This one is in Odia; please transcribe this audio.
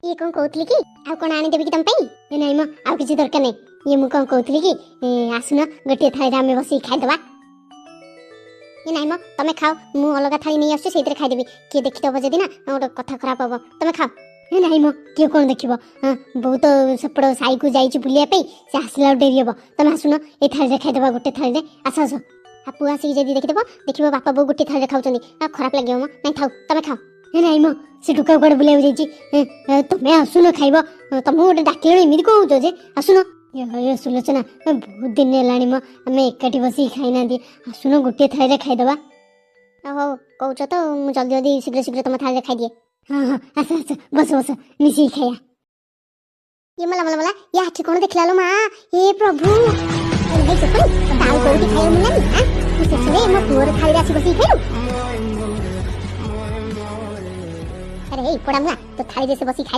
ଇଏ କଣ କହୁଥିଲି କି, ଆଉ କଣ ଆଣିଦେବି କି ତମ ପାଇଁ? ଏ ନାଇଁ ମ, ଆଉ କିଛି ଦରକାର ନାହିଁ। ଇଏ ମୁଁ କଣ କହୁଥିଲି କି, ଆସୁନ ଗୋଟିଏ ଥାଳିରେ ଆମେ ବସିକି ଖାଇଦେବା। ଏ ନାଇଁ ମ, ତମେ ଖାଅ, ମୁଁ ଅଲଗା ଥାଳି ନେଇ ଆସୁଛି, ସେଇଥିରେ ଖାଇଦେବି। କିଏ ଦେଖିଦବ ଯଦି ନା ଗୋଟେ କଥା ଖରାପ ହବ। ତମେ ଖାଅ। ଏ ନାଇଁ ମ, କିଏ କଣ ଦେଖିବ? ହଁ, ବୋଉ ତ ସେପଟ ସାଇକୁ ଯାଇଛି ବୁଲିବା ପାଇଁ, ସେ ଆସିଲା ଆଉ ଡେରି ହବ। ତମେ ଆସୁନ, ଏଇ ଥାଳିରେ ଖାଇଦେବା, ଗୋଟେ ଥାଳିରେ। ଆସ ଆସ। ଆଉ ପୁଅ ଆସିକି ଯଦି ଦେଖିଦେବ, ଦେଖିବ ବାପା ବୋଉ ଗୋଟେ ଥାଳିରେ ଖାଉଛନ୍ତି, ଆଉ ଖରାପ ଲାଗିବ ମ। ନାଇଁ ଥାଉ, ତମେ ଖାଅ। ଏ ନାଇଁ ମ, ସେ ଟୋକା କୁଆଡ଼େ ବୁଲିବାକୁ ଯାଇଛି। ତମେ ଆସୁନ ଖାଇବ। ତମକୁ ଗୋଟେ ଡାକିଲେଣି, ଏମିତି କହୁଛ ଯେ? ଆସୁନ। ଏ ସୁଲୋଚନା, ବହୁତ ଦିନ ହେଲାଣି ମ ଆମେ ଏକାଠି ବସିକି ଖାଇନାହାନ୍ତି। ଆସୁନ, ଗୋଟିଏ ଥାଳିରେ ଖାଇଦେବା। ହଉ, କହୁଛ ତ, ମୁଁ ଜଲ୍ଦି ଜଲ୍ଦି ଶୀଘ୍ର ଶୀଘ୍ର ତମ ଥାଳିରେ ଖାଇଦିଏ। ହଁ ହଁ, ଆସ ଆସ, ବସ ବସ, ମିଶିକି ଖାଇବା। ଇଏ ମଲା ମଲା ମଲା, ଇଏ ଆଖି କଣ ଦେଖିଲା ଲୋ ମା! ହେ ପ୍ରଭୁ! ଆରେ ଭାଇ ଚୋପାଇ, ତତେ ଆଉ କୋଉଠି ଖାଇବାକୁ ମିଳିଲାନି? ଆଁ, ତୁ ଶେଷରେ ମୋ ପୁଅର ଥାଳିରେ ଆସି ବସିକି ଖାଇଲୁ? ଆରେ ଏଇ ପୋଡା ମୁଆଁ, ତୋ ଥାଳିରେ ସେ ବସିକି ଖାଇଲା।